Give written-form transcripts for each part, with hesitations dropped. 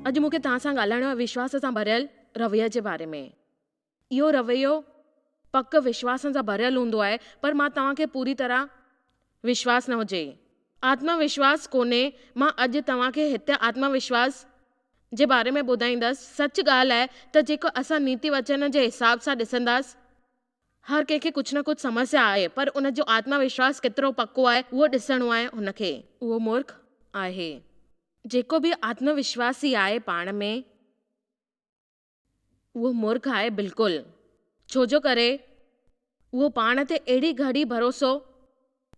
اڄ مون کي توهان سان ڳالهائڻو آهي وشواس سان ڀريل رويي جي باري ۾. اهو رويو پڪ وشواس سان ڀريل هوندو آهي پر مان توهان کي پوري طرح وشواس نه هجي. آتم وشواس ڪونهي مان اڄ توهان کي هتي آتم وشواس جي باري ۾ ٻڌائيندس. سچ ڳالهه آهي ته جيڪو اسان نيتي وچن جي حساب سان ڏسنداس هر ڪنهن کي ڪجهه نه ڪجهه سمسيا آهي پر ان جو آتم وشواس ڪيترو پڪو آهي اهو ڏسڻو آهي هن کي. اهو مورک آهي. جيڪو به آتم وشواسي آهي پاڻ ۾ اهو مورک آهي بلڪل ڇو جو ڪري اهو پاڻ تي اهڙي گهڙي ڀروسو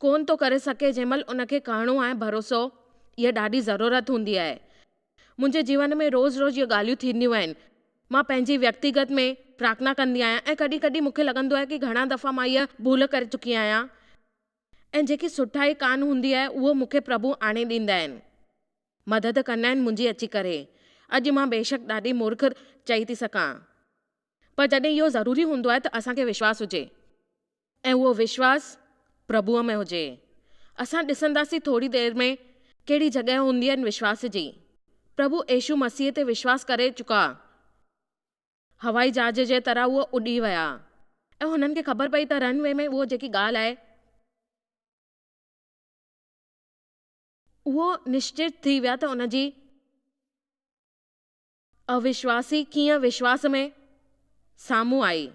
ڪونه ٿو ڪري سگهي جنهن مهل ان کي ڪرڻو آهي ڀروسو اها ڏاڍي ضرورت هوندي آهي. منهنجي جيون ۾ روز روز اهي ڳالهيون ٿينديون آهن. مان پنهنجي ويڪتيگت ۾ پرارٿنا ڪندي آهيان ۽ ڪڏهن ڪڏهن مون کي لڳندو آهي ڪي گهڻا دفعا مان اها ڀول ڪري چڪي آهيان ۽ جيڪي سٺائي ڪانه هوندي آهي اهو مون کي پرڀو آڻي ڏيندا آهن. مدد ڪندا آهن منهنجي اچي ڪري. اڄ مان بيشڪ ڏاڍي مورک چئي ٿي سگهان. پر جڏهن اهو ضروري هوندو آهي ته اسان کي وشواس هجي. ۽ اهو وشواس پرڀوء ۾ هجي. اسان ڏسنداسين ٿوري دير ۾ ڪهڙي جڳهه هوندي آهن وشواس جي. پرڀو يشو مسيح تي وشواس ڪري چڪا. هوائي جهاز جي طرح اهو اڏي ويا. ۽ هنن کي خبر پئي ته رن وي ۾ اهو جيڪي ڳالهه آهي. اهو نشچت ٿي ويا ته ان جي اوشواسي ڪيئن وشواس ۾ سامهون آئي.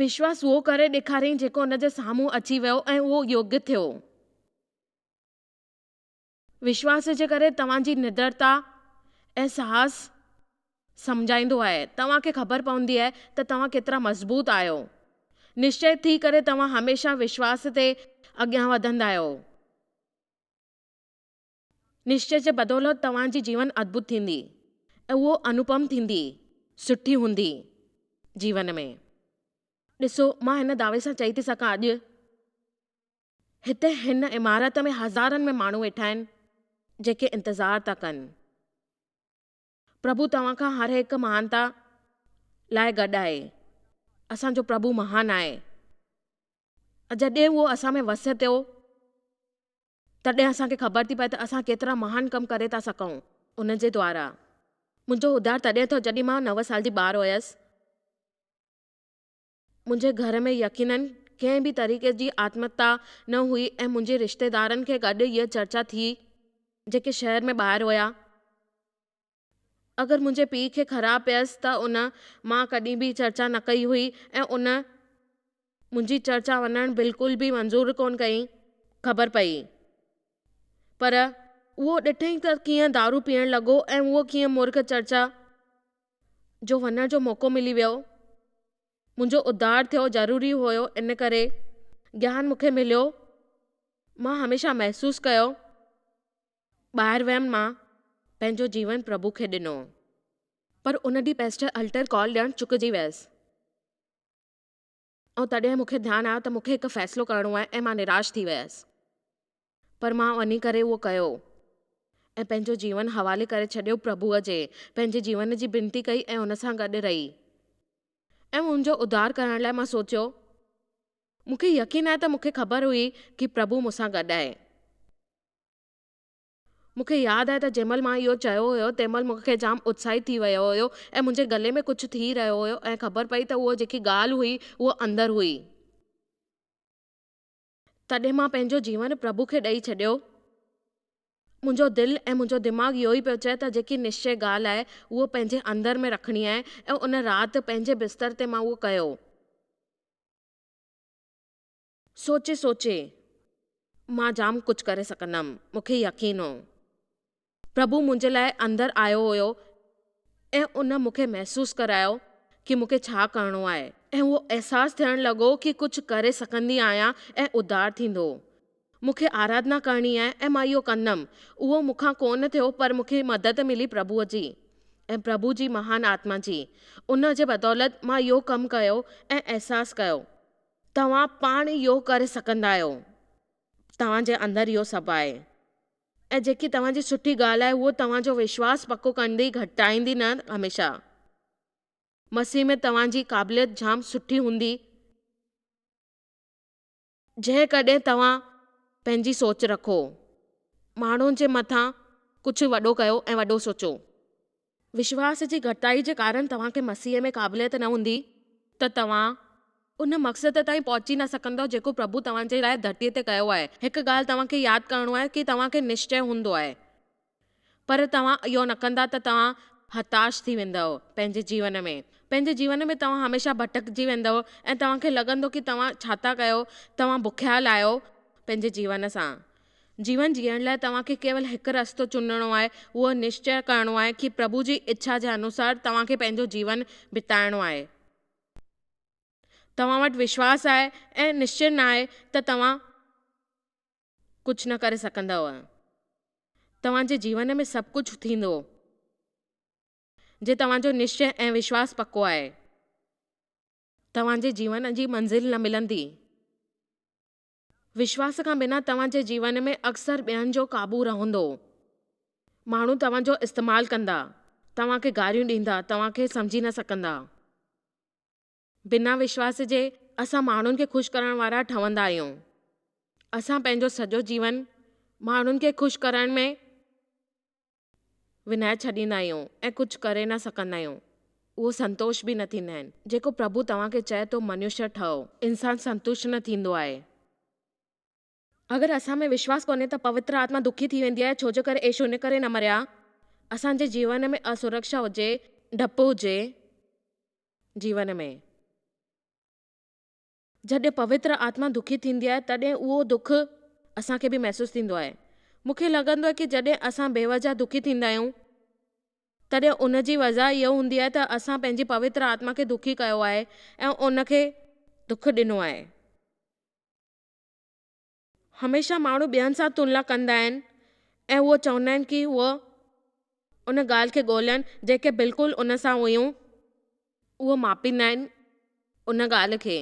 وشواس اهو ڪري ڏيکاريائين جيڪو ان جي سامهون اچي ويو ۽ اهو يوگيه ٿيو. وشواس جي ڪري توهان جي نڊرتا ۽ ساهس سمجهائيندو آهي. توهان کي خبر پوندي آهي ته توهان ڪيترا مضبوط آهيو. نشچي ٿي ڪري توهان هميشه وشواس تي اڳيان وڌندا آهيو. نشچي جي بدولت توهان جي جيون ادڀت ٿيندي ۽ اهو انوپم ٿيندي، سٺي هوندي جيون ۾. ڏسو، مان هن دعوي سان چئي ٿي سگهان اڄ هتي هن عمارت ۾ هزارن ۾ ماڻهو ويٺا آهن جيڪي انتظار ٿا ڪن. پرڀو توهان کان هر هڪ مهانتا لاء گڏ آهي. اسان جو پرڀو مهان آهي. جڏهن اهو اسان ۾ وس ٿيو تڏهن اسان کي خبر ٿي پئي ته اسان ڪيترا مهان ڪم ڪري ٿا سگهون ان جي دوارا. منهنجو اڌار تڏهن ٿيو جڏهن مان نو سال جي ٻار هيس. منهنجي گهر ۾ يقينن ڪنهن به طريقي جي آتمتا نه هئي ۽ منهنجي رشتيدارن کي گڏ هيء چرچا ٿي جيڪي شهر ۾ ٻاهر هيا. اگر منهنجي پيء کي خراب پيس ته ان مان ڪڏهن به چرچا نه ڪئي هئي ۽ ان منهنجي چرچا وڃڻ بلڪل به منظور ڪونه ڪئي. خبر پئي. پر اهو ڏٺئين ته ڪيئن دارو پيئڻ لڳو ۽ اهو ڪيئن مورک چرچا جو وڃڻ جو موقعو ملي ويو. منهنجو اڌار ٿيو ضروري هيو ان ڪري گيان مون کي مليو. مان هميشه محسوس ڪيو. ٻاهر ويم مان پنهنجو جيون پرڀو کي ڏنو. پر ان ڏينهن پيسٽر الٽر ڪال ڏيڻ چڪجي ويس. ۽ تڏهن مون کي ڌيان آيو ته مون کي هڪ فيصلو ڪرڻو آهي ۽ مان نراش ٿي ويس. پر مان وڃي ڪري اهو ڪيو ۽ پنهنجو جيون حوالي ڪري ڇڏيو پرڀوء جي، پنهنجي جيون جي بنتي ڪئي ۽ ان سان گڏ رهي ۽ منهنجو اڌار ڪرڻ لاء مان سوچيو. مون کي يقين آهي ته مون کي خبر هئي ڪي پرڀو مون سان گڏ آهي. مون کي ياد آهي ته جنهن مهل مان اهو چيو هيو تنهن مهل مون کي جام اتساهت ٿي ويو هيو ۽ منهنجي گلي ۾ ڪجهه ٿي رهيو هيو ۽ خبر پئي ته اهو جيڪي ڳالهه هئي اهو اندر هئي. تڏهن مان پنهنجو جيون پرڀو کي ڏئي ڇڏيو. منهنجو دل ۽ منهنجو دماغ اهو ئي پيو چئي ته جيڪي نشچي ڳالهه آهي اهو پنهنجي اندر ۾ رکڻي آهي ۽ ان رات پنهنجي بستر تي مان اهو ڪيو. سوچي سوچي مان جام ڪجهه ڪري سگهندم، مون کي يقين هو. پرڀو منهنجي لاء اندر آيو هيو ۽ ان مون کي محسوس ڪرايو ڪي مون کي ڇا ڪرڻو آهي ۽ اهو احساس ٿيڻ لڳو ڪي ڪجهه ڪري سگهندي آهيان ۽ اڌار ٿيندو. مون کي آراڌنا ڪرڻي آهي ۽ مان اهو ڪندم. اهو مون کان ڪونه ٿيو پر مون کي مدد ملي پرڀوء جي ۽ پرڀو جي مهان آتما جي. ان جي بدولت مان اهو ڪم ڪيو ۽ احساس ڪيو. توهان پاڻ اهو ڪري سگهندا آهيو. توهان جي اندر اهو سڀ آهي. ۽ جيڪي توهان جي سٺي ڳالهه آهي اهو توهان جو وشواس پڪو ڪندي گهٽائيندي نه هميشه. مسيح ۾ توهان جي قابليت جام سٺي هوندي جيڪڏهن توهان پنهنجي سوچ رکو. ماڻهن جي مٿان ڪجهه وڏو ڪيو ۽ وڏو سوچو. وشواس جي گهٽتائي جي ڪارڻ توهان کي مسيح ۾ قابليت نه هوندي ته توهان ان مقصد تائين پهچي نه سگهندؤ جيڪو پرڀو توهان جي لاء ڌرتيء تي ڪيو آهي. هڪ ڳالهه توهان کي ياد ڪرڻو آهي ڪي توهان کي نشچي هوندو آهي پر توهان اهو نه ڪندا ته توهان هتاش ٿي ويندؤ پنهنجي جيون ۾. پنهنجي جيون ۾ توهان هميشه ڀٽڪجي ويندؤ ۽ توهان کي لڳندو ڪي توهان ڇا ٿا ڪيو توهان بکيل آهيو پنهنجي جيون سان. جيون جيئڻ لاء توهان کي ڪيول هڪ رستو چنڻو آهي، اهو نشچي ڪرڻو آهي ڪي پرڀو جي اڇا جي انوسار توهان کي پنهنجو جيون بتائڻو آهي. توهان وٽ وشواس آهي ۽ نشچي نه آهي ته توهان ڪجهه نه ڪري سگهندؤ. توهان جي جيون ۾ سڀ ڪجهه ٿيندو جي توهان جو نشچي ۽ وشواس پڪو آهي. توهان جي جيون جي منزل نه ملندي. وشواس کان بنا توهان جي جيون ۾ اڪثر ٻين جو قابو رهندو. ماڻهو توهان جو استعمال ڪندا، توهان کي گاريون ڏيندا، توهان کي سمجهي نه سگهندا. بنا وشواس جي اسان ماڻهن کي خوش ڪرڻ وارا ٺهندا آهيون. اسان پنهنجو سڄو جيون ماڻهن کي خوش ڪرڻ ۾. وڃائي ڇڏيندا آهيون ۽ ڪجهه ڪري نه سگهندا آهيون. اهو سنتوش به نه ٿيندا آهن. جيڪو پرڀو توهان کي چئي ٿو منشيه ٺهو. انسان سنتشٽ نه ٿيندو آهي. اگر اسان ۾ وشواس ڪونهي ته پوتر آتما دکي ٿي ويندي آهي ڇو جو ڪري يشو ان ڪري نه مريا. اسان جي جيون ۾ اسرڪشا هجي، ڊپ هجي جيون ۾. جڏهن پوتر آتما دکي ٿيندي آهي تڏهن اهو دک اسان کي به محسوس ٿيندو آهي. مون کي لڳندو آهي ڪي جڏهن اسان بيوجه دکي ٿيندا آهيون تڏهن ان جي وجه اهو هوندي آهي ته اسان پنهنجي پوتر آتما کي دکي ڪيو آهي ۽ ان کي دک ڏنو آهي. هميشه ماڻهو ٻين سان تلنا ڪندا آهن ۽ اهو چوندا آهن ڪي اهو ان ڳالهه کي ڳولن جيڪي بلڪل ان سان هيون اهو ماپيندا آهن ان ڳالهه کي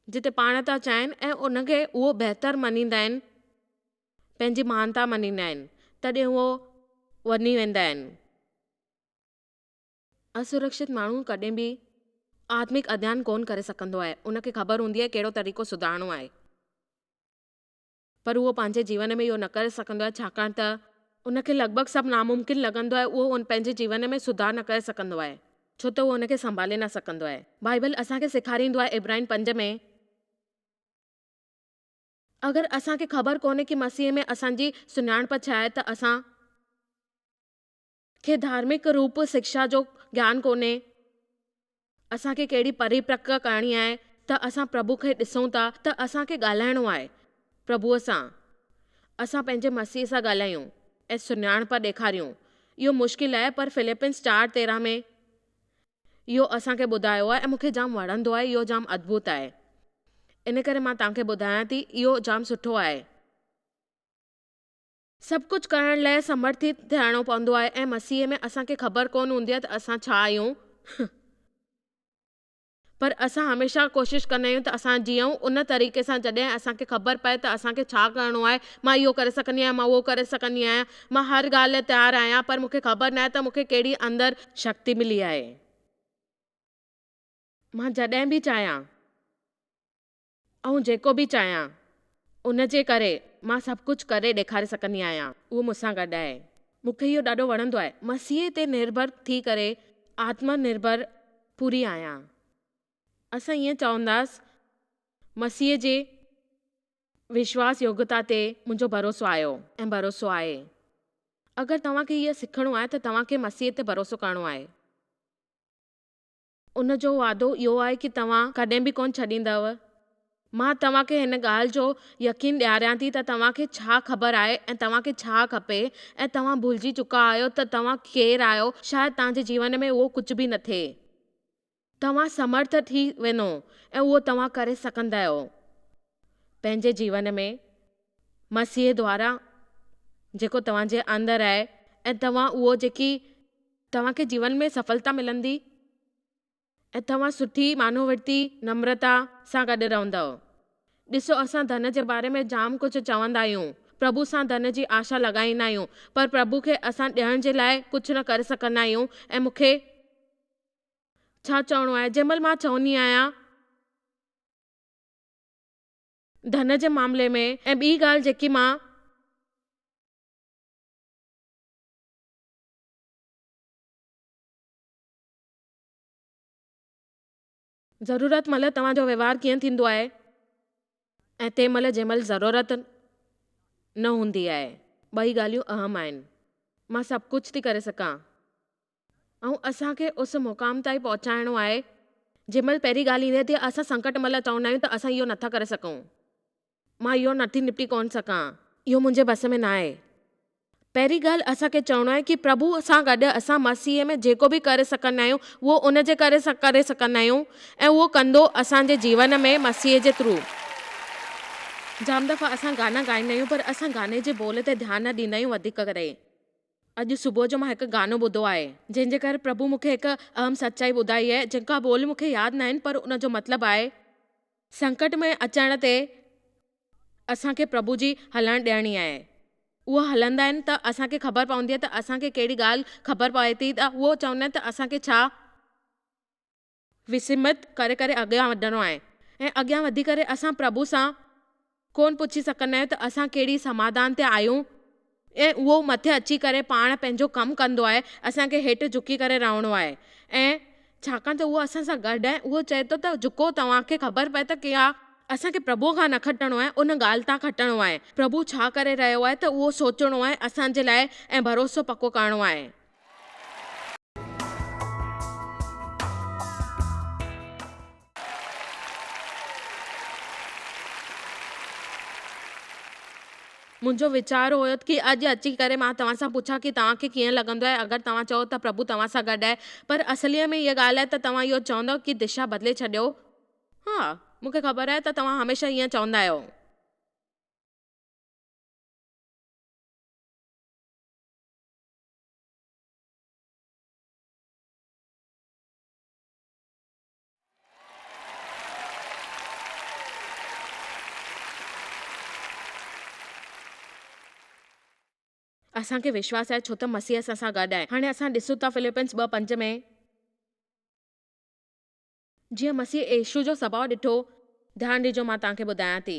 جتي پاڻ ٿا چاهين ۽ ان کي اهو بهتر مڃيندا آهن پنهنجي مهانتا مڃيندا آهن تڏهن اهو وڃي ويندا آهن. اسرڪشت ماڻهو ڪڏهن به آتمڪ اڌيان ڪونه ڪري سگهندو آهي. ان کي خبر هوندي آهي ڪهڙو طريقو سڌارڻو آهي. پر اهو پنهنجي جيون ۾ اهو نه ڪري سگهندو آهي ڇاڪاڻ ته ان کي لڳ ڀڳ سڀ ناممڪن لڳندو آهي. اهو پنهنجي جيون ۾ سڌار نه ڪري سگهندو آهي. ڇو ته اهو ان کي سنڀالي نه سگهندو آهي. بائيبل اسان کي سيکاريندو آهي عبرانين 5 ۾. اگر اسان کي خبر ڪونهي ڪي مسيح ۾ اسان جي سڃاڻپ ڇا آهي ته اسان. کي ڌارمڪ روپ شڪشا جو گيان ڪونهي. اسان کي ڪهڙي پريپرڪ ڪرڻي آهي ته اسان پرڀو کي ڏسون ٿا ته اسان کي ڳالهائڻو آهي پرڀوء سان. اسان پنهنجي مسيح سان ڳالهايون ۽ سڃاڻپ ڏيکاريون. اهو مشڪل آهي پر فلپينس 4:13 ۾ اهو اسان کي ٻڌايو آهي ۽ مون کي جام وڻندو آهي اهو جام ادڀت آهي. ان ڪري مان توهان کي ٻڌايان ٿي اهو جام سٺو آهي. سڀ ڪجهه ڪرڻ لاء سمرٿت ٿيڻو پوندو آهي ۽ مسيح ۾ اسان کي خبر ڪونه هوندي آهي ته اسان ڇا آهيون. پر اسان هميشه ڪوشش ڪندا آهيون ته اسان جيئون ان طريقي سان جڏهن اسان کي خبر پئي ته اسان کي ڇا ڪرڻو آهي، مان اهو ڪري سگهندي آهيان، مان اهو ڪري سگهندي آهيان، مان هر ڳالهه لاء تيار آهيان پر مون کي خبر ناهي ته مون کي ڪهڙي اندر شڪتي ملي آهي. مان جڏهن به چاهيان. آئون جيڪو به چاهيان، ان جي ڪري مان سڀ ڪجهه ڪري ڏيکاري سگهندي آهيان. اهو مون سان گڏ آهي. مون کي اهو ڏاڍو وڻندو آهي. مسيح تي نرڀر ٿي ڪري آتم نرڀر پوري آهيان. اسان ائين چونداس، مسيح جي وشواس يوگتا تي منهنجو ڀروسو آيو ۽ ڀروسو آهي. اگر توهان کي اهو سکڻو آهي ته توهان کي مسيح تي ڀروسو ڪرڻو آهي. ان جو وعدو اهو آهي ڪي توهان ڪڏهن به ڪونه ڇڏيندؤ. مان توهان کي هن ڳالهه جو يقين ڏياريان ٿي ته توهان کي ڇا خبر آهي ۽ توهان کي ڇا کپي ۽ توهان ڀلجي چڪا آهيو ته توهان ڪير آهيو، شايد توهان جي جيون ۾ اهو ڪجهه به نه ٿئي. توهان سمرٿ ٿي وڃو ۽ اهو توهان ڪري سگهندا آهيو. پنهنجي جيون ۾ مسيح دوارا جيڪو توهان جي اندر آهي ۽ توهان اهو جيڪي توهان کي جيون ۾ سڦلتا ملندي ۽ توهان سٺي مانوورتي، نمرتا، سان گڏ رهندؤ. ڏسو اسان ڌن جي باري ۾ جام ڪجهه چوندا آهيون، پرڀو سان ڌن جي آشا لڳائيندا آهيون، پر پرڀو کي اسان ڏيڻ جي لاء ڪجهه نه ڪري سگهندا آهيون ۽ مون کي ڇا چوڻو آهي، جنهن مهل مان چوندي آهيان. ڌن جي معاملي ۾ ۽ ٻي ڳالهه جيڪي مان. ضرورت مهل توهان جو وهنوار ڪيئن ٿيندو آهي ۽ تنهن مهل جنهن مهل ضرورت نه هوندي آهي. ٻئي ڳالهيون اهم آهن. مان سڀ ڪجهه ٿي ڪري سگهان. ۽ اسان کي اس مقام تائين پهچائڻو آهي، جنهن مهل پهرين ڳالهه ايندي آهي ته اسان سنڪٽ مهل چوندا آهيون ته اسان اهو نٿا ڪري سگهون. مان اهو نٿي نپٽي ڪونه سگهان. اهو منهنجي بس ۾ ناهي. پهرين ڳالهه اسان کي چوڻو آهي ڪي پرڀو سان گڏ اسان مسيح ۾ جيڪو به ڪري سگهندا آهيون اهو ان جي ڪري ڪري سگهندا آهيون ۽ اهو ڪندو اسان جي جيون ۾ مسيح جي ٿرو. جام دفعا اسان گانا ڳائيندا آهيون پر اسان گاني جي ٻول تي ڌيان نه ڏيندا آهيون وڌيڪ ڪري. اڄ صبح جو مان هڪ گانو ٻڌو آهي جنهن جي ڪري پرڀو مون کي هڪ اهم سچائي ٻڌائي آهي جيڪا ٻول مون کي ياد ناهن پر ان جو مطلب آهي سنڪٽ ۾ اچڻ تي اسان کي پرڀو جي هلڻ ڏيڻي آهي. اهو هلندا آهن ته اسان کي خبر پوندي آهي ته اسان کي ڪهڙي ڳالهه خبر پوي ٿي ته اهو چوندا آهن ته اسان کي ڇا وسمت ڪري ڪري اڳيان وڌڻو آهي ۽ اڳيان وڌي ڪري اسان پرڀو سان ڪونه پڇي سگهندا آهيون ته اسان ڪهڙي سماڌان تي آهيون ۽ اهو مٿي اچي ڪري پاڻ پنهنجو ڪم ڪندو آهي، اسان کي هيٺ جهڪي ڪري رهڻو آهي ۽ ڇاڪاڻ ته اهو اسان سان گڏ آهي، اهو چئي ٿو ته جهڪو توهان کي خبر پئي ته ڪيا اسان کي پرڀوء کان نه کٽڻو آهي، ان ڳالهه تان کٽڻو آهي. پرڀو ڇا ڪري رهيو آهي ته اهو سوچڻو آهي اسان جي لاء ۽ ڀروسو پڪو ڪرڻو آهي. منهنجو ويچار هيو ڪي اڄ اچي ڪري مان توهان سان پڇان ڪي توهان کي ڪيئن لڳندو آهي اگر توهان چئو ته پرڀو توهان سان گڏ آهي پر اصليء ۾ هيء ڳالهه آهي ته توهان اهو چوندؤ ڪي دشا بدلي ڇڏيو ها مون کي خبر آهي ته توهان هميشه ائين چوندا آهيو. اسان کي وشواس آهي ڇو ته مسيح اسان سان گڏ آهي. هاڻي اسان ڏسون ٿا فلپينس 2:5 ۾. جيئن مسيح يسوع جو سڀاء ڏٺو. ڌيان ڏجو مان توهان کي ٻڌايان ٿي.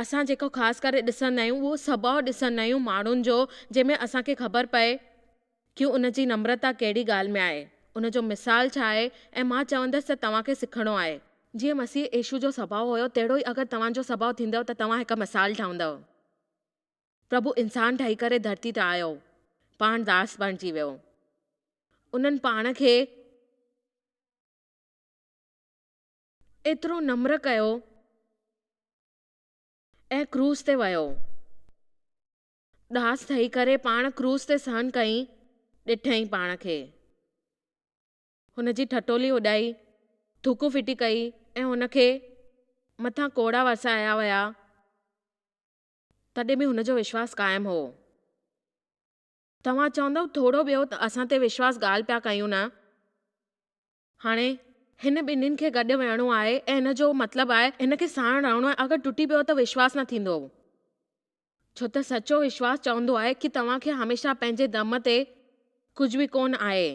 اسان جيڪو خاص ڪري ڏسندا آهيون اهو سڀاء ڏسندا آهيون ماڻهن جو جنهن ۾ اسان کي خبر پئي ڪي ان جي نمرتا ڪهڙي ڳالهه ۾ آهي ان جو مثال ڇا آهي ۽ مان چوندس ته توهان کي سکڻو آهي. جيئن مسيح يسوع جو سڀاء هيو تهڙو ئي اگر توهان جو سڀاء ٿيندو ته توهان هڪ مثال ٺهندؤ. پرڀو انسان ٺهي ڪري ڌرتي تي آيو پاڻ داس بڻجي ويو انهن پاڻ کي ايترو نمر ڪيو ۽ ڪروس تي ويو. ڏاس ٺهي ڪري پاڻ ڪروس تي سهن ڪئين، ڏٺئين پاڻ کي. هن جي ٺٺولي اڏائي، ٿوڪون ڦٽي ڪئي ۽ هن کي مٿان ڪوڙا وسايا ويا، تڏهن به هن جو وشواس قائم هو. توهان چوندؤ ٿورو ٻيو اسان تي وشواس ڳالهه پيا ڪيون نه. هاڻي هن ٻنهين کي گڏ ويهڻو آهي ۽ ان جو مطلب آهي هن کي ساڻ رهڻو آهي اگر ٽٽي پيو ته وشواس نه ٿيندو. ڇو ته سچو وشواس چوندو آهي ڪي توهان کي هميشه پنهنجي دم تي ڪجهه به ڪونه آهي.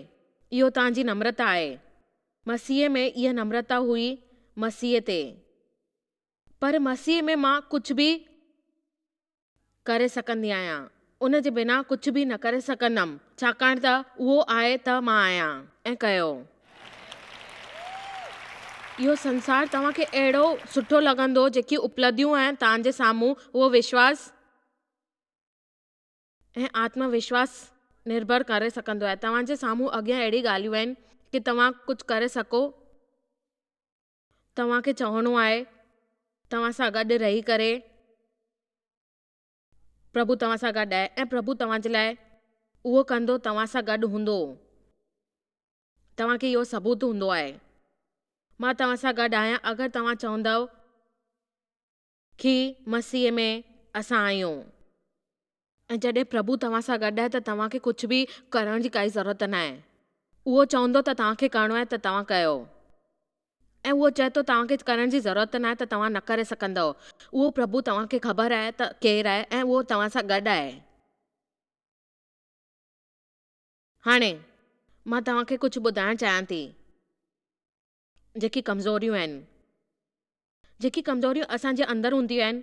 اهو توهان جي نمرتا آهي. مسيح ۾ اها نمرتا هئي مسيح تي. پر مسيح ۾ مان ڪجهه به. ڪري سگهندي آهيان، ان جي بنا ڪجهه به نه ڪري سگهندم، ڇاڪاڻ ته اهو آهي ته مان آهيان. ۽ ڪيو. اهو سنسار توهان کي اهڙو سٺو لڳندو، جيڪي اپلبڌيون آهن توهان جي سامهون، اهو وشواس ۽ آتم وشواس نرڀر ڪري سگهندو آهي. توهان جي سامهون اڳيان اهڙي ڳالهيون آهن ڪي توهان ڪجهه ڪري سگهو. توهان کي چوڻو آهي، توهان سان گڏ رهي ڪري پرڀو توهان سان گڏ آهي ۽ پرڀو توهان جي لاء اهو ڪندو توهان سان گڏ هوندو. توهان کي اهو ثبوت هوندو آهي. مان توهان سان گڏ آهيان اگر توهان چوندؤ ڪي مسيح ۾ اسان آهيون. ۽ جڏهن پرڀو توهان سان گڏ آهي ته توهان کي ڪجهه به ڪرڻ جي ڪائي ضرورت ناهي. اهو چوندو ته توهان کي ڪرڻو آهي ته توهان ڪيو. ۽ اهو چئي ٿو توهان کي ڪرڻ جي ضرورت ناهي ته توهان نه ڪري سگهندؤ. اهو پرڀو توهان کي خبر آهي ته ڪير آهي ۽ اهو توهان سان گڏ آهي. هاڻي، مان توهان کي ڪجهه ٻڌائڻ چاهيان ٿي. جيڪي ڪمزوريون آهن. جيڪي ڪمزوريون اسان جي اندر هونديون آهن.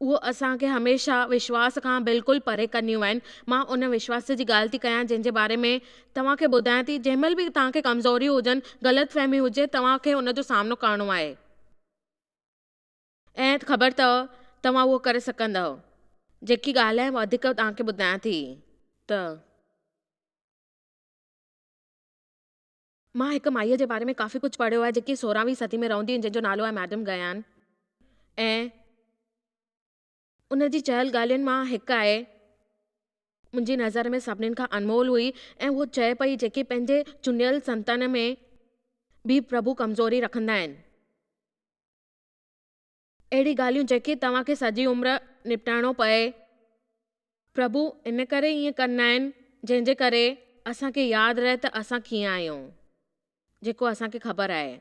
اهو اسان کي هميشه وشواس کان بلڪل پري ڪنديون آهن. مان ان وشواس جي ڳالهه ٿي ڪيان جنهن جي باري ۾ توهان کي ٻڌايان ٿي. جنهن مهل به توهان کي ڪمزوريون هجن، غلط فهمي هجي، توهان کي ان جو سامنو ڪرڻو آهي. ۽ خبر اٿو توهان اهو ڪري سگهندؤ. جيڪي ڳالهه آهي وڌيڪ توهان کي ٻڌايان ٿي ته. مان هڪ مائيء جي باري ۾ ڪافي ڪجهه پڙهيو آهي جيڪي سورهوين صدي ۾ رهندي هئي جنهن جو نالو آهي ميڊم گيان ۽ ان جي چيل ڳالهين مان هڪ آهي منهنجي نظر ۾ سڀنين کان انمول هئي ۽ هوء چئي پئي جيڪي پنهنجي چنيل سنتن ۾ به پرڀو ڪمزوري رکندا آهن. اهڙي ڳالهيون جيڪي توهان کي سڄي عمر نپٽائڻو پئي. پرڀو ان ڪري ائين ڪندا آهن جنهن جي ڪري اسان کي ياد رهي ته اسان ڪيئن آهيون جيڪو اسان کي خبر آهي.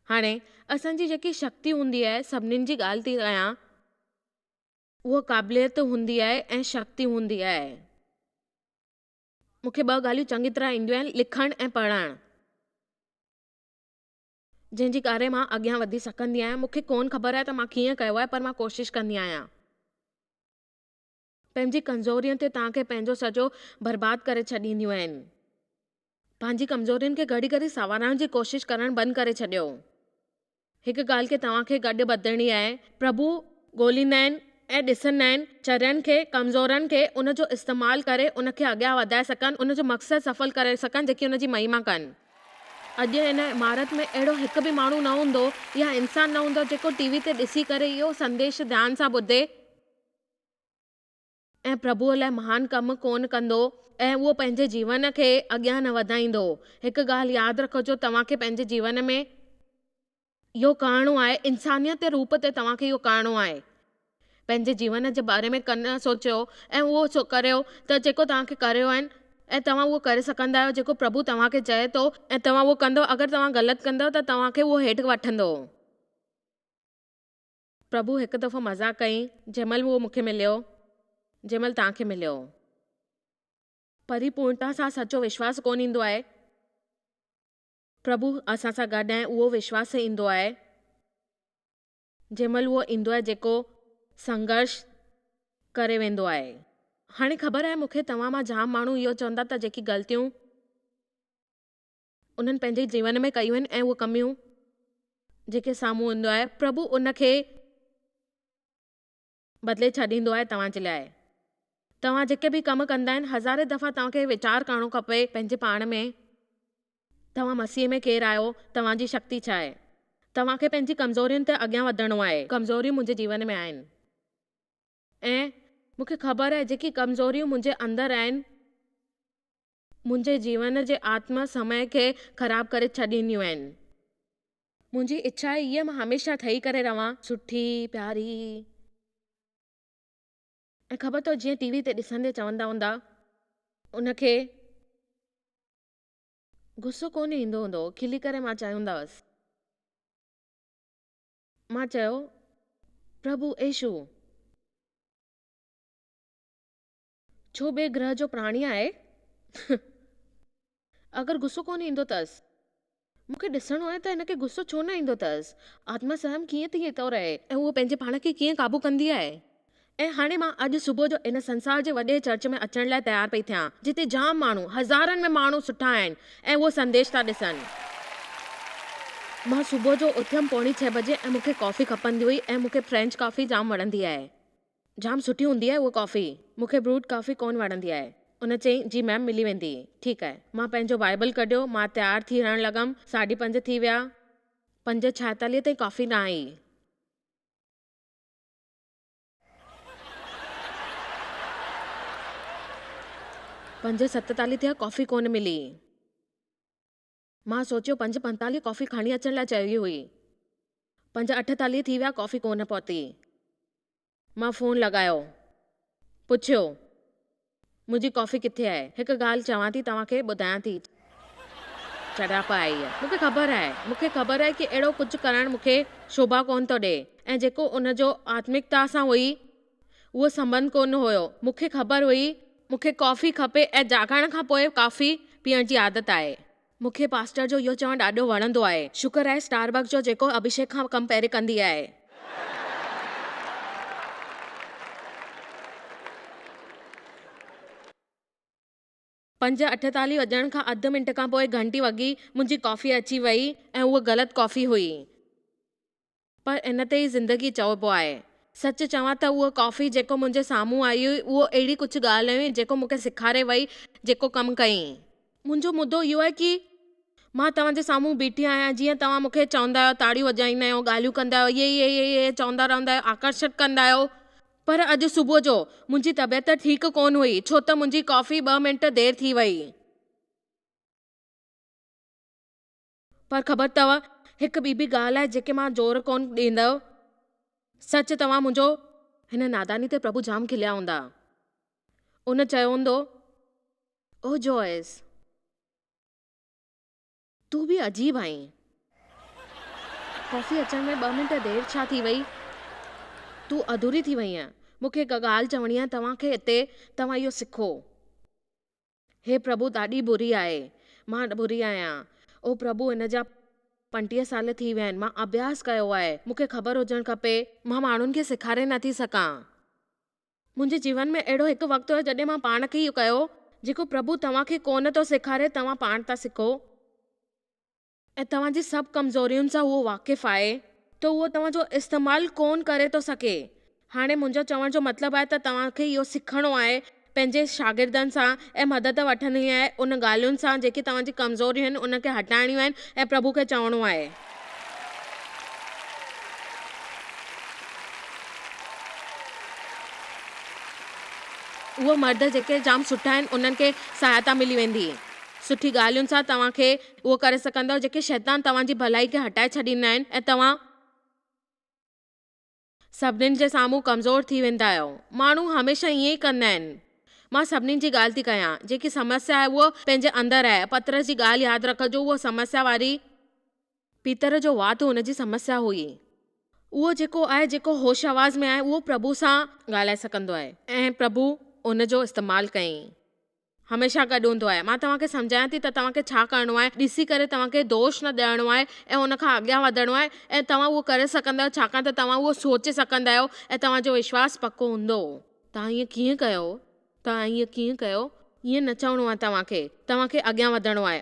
هاڻي اسان جي جيڪي شڪتي هوندي آهي سڀنين جي ڳالهه ٿي ڪيان اها قابليت هوندي آهي ۽ شڪتي هوندي آهي. مون کي ٻه ڳالهيون چڱي طرح اينديون آهن لکڻ ۽ پڙهڻ. جنهن جي ڪري مان اڳيان وڌي سگهندي آهيان. مون کي ڪونه خبر آهي ته مان ڪيئن ڪيو آهي پر مان ڪوشش ڪندي آهيان. پنهنجي ڪمزورين تي توهان کي پنهنجو سڄو برباد ڪري ڇڏينديون آهن. پنهنجي ڪمزورين کي گهڙي گهڙي سنوارڻ جي ڪوشش ڪرڻ بند ڪري ڇڏيو. هڪ ڳالهه کي توهان کي گڏ ٻڌڻي آهي. پرڀو ڳوليندا آهن ۽ ڏسندا آهن چرين کي، ڪمزورن کي، ان جو استعمال ڪري ان کي اڳيان وڌائي سگهن، ان جو مقصد سڦل ڪري سگهن جيڪي ان جي مهما ڪن. اڄ هن عمارت ۾ اهڙو هڪ به ماڻهو نه هوندو يا انسان نه هوندو جيڪو ٽي وي تي ڏسي ڪري اهو سنديش ڌيان سان ٻڌي ۽ پرڀوء لاء مهان ڪم ڪونه ڪندو ۽ اهو پنهنجي جيون کي اڳيان نه وڌائيندو. هڪ ڳالهه ياد رکجو توهان کي پنهنجي جيون ۾ اهو ڪرڻو آهي، انسانيت جي روپ تي توهان کي اهو ڪرڻو آهي. پنهنجي جيون جي باري ۾ ڪن سوچيو ۽ اهو ڪريو ته جيڪو توهان کي ڪريو آهن ۽ توهان اهو ڪري سگهندا آهيو جيڪو پرڀو توهان کي چئي ٿو ۽ توهان اهو ڪندو اگر توهان غلط ڪندؤ ته توهان کي اهو هيٺ وٺندو. پرڀو هڪ دفعو مذاق ڪئي جنهن مهل اهو مون کي مليو جنهن مهل توهان کي مليو. پريپورڻتا سان سچو وشواس ڪونه ايندو آهي. پرڀو اسان سان گڏ آهي اهو وشواس ايندو آهي. جنهن مهل اهو ايندو آهي جيڪو سنگهرش ڪري ويندو آهي. هاڻي خبر آهي مون کي توهان مان جام ماڻهو اهو چوندا ته جيڪي غلطيون انهن پنهنجي جيون ۾ ڪيون آهن ۽ اهي ڪميون جيڪي سامهون ايندو آهي پرڀو ان کي بدلي ڇڏيندو آهي توهان جي لاء. توهان جيڪي به ڪم ڪندا آهن هزارين دفعا توهان کي ويچار ڪرڻو کپي پنهنجي پاڻ ۾ توهان مسيح ۾ ڪير آهيو توهان جي شڪتي ڇا آهي. توهان کي پنهنجي ڪمزورين تي اڳيان وڌڻو آهي. ڪمزوريون منهنجي جيون ۾ آهن ۽ مون کي خبر آهي جيڪي ڪمزوريون منهنجي اندر آهن منهنجي جيون جي آتما سمي کي خراب ڪري ڇڏينديون آهن. منهنجي اڇا آهي اها مان هميشه ٺهي ڪري رهان. سٺي، پياري ۽ خبر اٿو جيئن ٽي وي تي ڏسندي چوندا هوندا ان کي غصو ڪونه ايندو هوندو کلي ڪري مان چيو هوندس. مان چيو پرڀو ايشو ڇو ٻئي گرهه جو پراڻي آهي؟ اگر غصو ڪونه ايندو اٿس. مون کي ڏسڻو آهي ته هن کي غصو ڇو نه ايندو اٿس. آتما سنيم ڪيئن ٿي ٿو رهي ۽ هوء پنهنجي پاڻ کي ڪيئن قابو ڪندي آهي. ۽ هاڻي مان اڄ صبح جو ان سنسار جي وڏي چرچ ۾ اچڻ لاء تيار پئي ٿيان، جتي جام ماڻهو، هزارن ۾ ماڻهو سٺا آهن ۽ اهو سنديش ٿا ڏسن. مان صبح جو اٿيم پوڻي ڇهه بجي ۽ مون کي ڪافي کپندي هئي ۽ مون کي فرينچ ڪافي جام وڻندي آهي. جام سٺي هوندي آهي اها ڪافي. مون کي بروڊ ڪافي ڪونه وڻندي آهي. ان چيائين، جي ميم ملي ويندي. ٺيڪ آهي. مان پنهنجو بائيبل ڪڍيو، مان تيار ٿي رهڻ لڳم. ساڍي پنج ٿي ويا. 5:46 تائين ڪافي نه آئي. 5:47 ٿيا، ڪافي ڪونه ملي. مان سوچيو 5:45 ڪافي کڻي اچڻ لاء چئي هئي. 5:48 ٿي ويا ڪافي ڪونه پهتي. مان فون لڳايو. پڇيو، منهنجي ڪافي ڪٿي آهي؟ هڪ ڳالهه چوان ٿي توهان کي ٻڌايان ٿي. چڙيائپ آهي هيء. مون کي خبر آهي. مون کي خبر آهي ڪي اهڙو ڪجهه ڪرڻ مون کي شوڀا ڪونه ٿو ڏئي ۽ جيڪو ان جو آتمڪتا سان هئي اهو سنٻنڌ ڪونه هيو. مون کي خبر هئي. مون کي ڪافي کپي ۽ جاڳڻ کان پوء ڪافي پيئڻ جي عادت آهي. مون کي پاسٽر جو اهو چوڻ ڏاڍو وڻندو آهي. شڪر آهي اسٽار بڪس جو جيڪو اڀيشيڪ کان ڪم پهرين ڪندي آهي. 5:48 وڄڻ کان اڌ منٽ کان پوء گهنٽي وڳي، منهنجي ڪافي اچي وئي ۽ اها غلط ڪافي هئي. پر ان تي ئي زندگي چئبو آهي. سچ چوان ته اها ڪافي جيڪو منهنجي سامهون آئي هئي اهو اهڙي ڪجهه ڳالهه هئي جيڪو مون کي سيکاري وئي جيڪو ڪم ڪئين. منهنجو مدو اهو آهي ڪي مان توهان جي سامهون بيٺي آهيان جيئن توهان مون کي چوندا آهيو تاڙيون وڄائيندا آهيو ڳالهيون ڪندا آهيو اهي اهي اهي چوندا رهندا آهيو آڪرشت ڪندا آهيو پر اڄ صبح جو منهنجي طبيعت ٺيڪ ڪونه هئي ڇو ته منهنجي ڪافي ٻه منٽ دير ٿي وئي. پر خبر اٿو هڪ ٻي به ڳالهه آهي جيڪي مان زور ڪونه ڏيندو. سچ توهان منهنجو هن ناداني تي پرڀو جام کليا هوندا. ان چيو هوندو، او جوائس! تون به عجيب آهين. ڪافي اچڻ ۾ ٻه منٽ دير ڇا ٿي وئي؟ تون اڌوري ٿي وئينء. مون کي هڪ ڳالهه چوڻي آهي توهان کي هتي، توهان اهو سکو. هي پرڀو ڏاڍي بري آهي. مان بري آهيان. او پرڀو هن جا 35 سال ٿي ويا آهن. مان اڀياس ڪيو آهي. مون کي خبر هجڻ کپي. مان ماڻهن کي سيکاري نه ٿي سگهان. منهنجي جيون ۾ اهڙو هڪ وقت هيو جڏهن مان پاڻ کي اهو ڪيو، جيڪو پرڀو توهان کي ڪونه ٿو سيکاري توهان پاڻ ٿا سکو ۽ توهان جي سڀ ڪمزورين سان اهو واقف آهي ته اهو توهان جو استعمال ڪونه ڪري ٿو سگهي. هاڻي منهنجو چوڻ جو مطلب آهي ته توهان کي اهو سکڻو آهي پنهنجي شاگردن سان ۽ مدد وٺڻي آهي ان ڳالهين سان جيڪي توهان جي ڪمزوريون آهن ان کي هٽائڻيون آهن ۽ پرڀو کي چوڻو آهي. اهي مرد جيڪي جام سٺا آهن انهن کي سهائتا ملي ويندي. سٺي ڳالهين سان توهان کي اهو ڪري سگهندؤ جيڪي شيطان توهان جي ڀلائي کي هٽائي ڇڏيندا آهن ۽ توهان سڀنين جي سامهون ڪمزور ٿي ويندا آهيو. ماڻهو هميشه ائين ئي ڪندا آهن. مان سڀني جي ڳالهه ٿي ڪيان. جيڪي سمسيا آهي اهو پنهنجي اندر آهي. پطرس جي ڳالهه ياد رکجو اهو سمسيا واري. پيتر جو وات هن جي سمسيا هئي. اهو جيڪو آهي جيڪو هوش حواس ۾ آهي اهو پرڀو سان. ڳالهائي سگهندو آهي ۽ پرڀو ان جو استعمال ڪيائين. هميشه گڏ هوندو آهي. مان توهان کي سمجهايان ٿي ته توهان کي ڇا ڪرڻو آهي. ڏسي ڪري توهان کي دوش نه ڏيڻو آهي ۽ ان کان اڳيان وڌڻو آهي ۽ توهان اهو ڪري سگهندا آهيو ڇاڪاڻ ته توهان اهو سوچي سگهندا آهيو ۽ توهان جو وشواس پڪو هوندو. توهان ائين ڪيئن ڪيو؟ توهان ائين ڪيئن ڪيو؟ ائين نه چوڻو آهي توهان کي. توهان کي اڳيان وڌڻو آهي.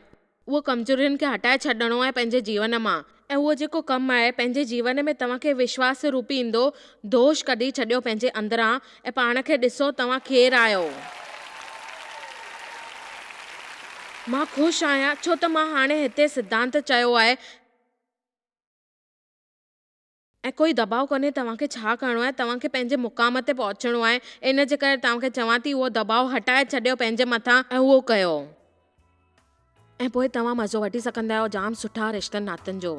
اهو ڪمزورين کي هٽائي ڇڏڻو آهي پنهنجي جيون مان. ۽ اهو جيڪو ڪم آهي پنهنجي جيون ۾ توهان کي وشواس روپي ايندو، دوش ڪڍي ڇڏيو پنهنجي اندران ۽ پاڻ کي ڏسو توهان ڪير آهيو. مان خوش آهيان ڇو ته مان هاڻي هتي سڌانت چيو آهي. ۽ ڪوئي دٻاء ڪونهي توهان کي ڇا ڪرڻو آهي توهان کي پنهنجي مقام تي پهچڻو آهي ان جي ڪري توهان کي چوان ٿي اهو دٻاء هٽائي ڇڏيو پنهنجي مٿان ۽ اهو ڪيو ۽ پوء توهان مزو وٺي سگهندا آهيو جام سٺا رشتن ناتن جو.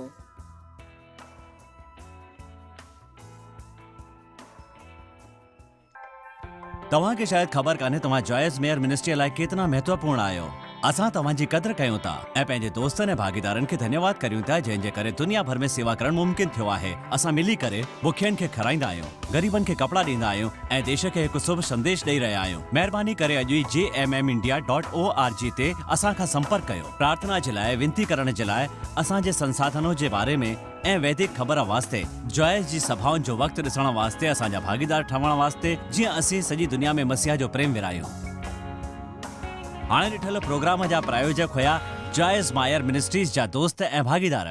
توهان کي شايد خبر ڪانهي توهان جوائس ميئر منسٽريء لاء ڪيتنا مهتوپورڻ آهيو. اسان توهان جي قدر ڪيون ٿا ۽ پنهنجي دوستن ۽ ڀاڳيدارن کي ڌنيواد ڪريون ٿا جنهن جي ڪري دنيا ڀر ۾ سيوا ڪرڻ ممڪن ٿيو آهي. اسان ملي ڪري بکين کي کارائيندا آهيون، غريبن کي ڪپڙا ڏيندا آهيون ۽ ديش کي هڪ شڀ سنديش ڏئي رهيا آهيون. مهرباني ڪري اڄ ئي J M M India dot O R G تي اسان کان سمپرڪ ڪيو. پرارٿنا جي لاء وينتي ڪرڻ جي لاء اسان جي سنساڌنو جي باري ۾ ۽ ويدڪ خبر واسطي جوائس جي سڀائن جو وقت ڏسڻ واسطي اسان جا ڀاڳيدار ٺهڻ واسطي جيئن اسين سڄي دنيا ۾ مسيح جو پريم ورهايون. هاڻي ڏٺل پروگرام جا پرايوجڪ هيا جوائس مائر منسٽريز جا دوست ۽ ڀاڳيدار.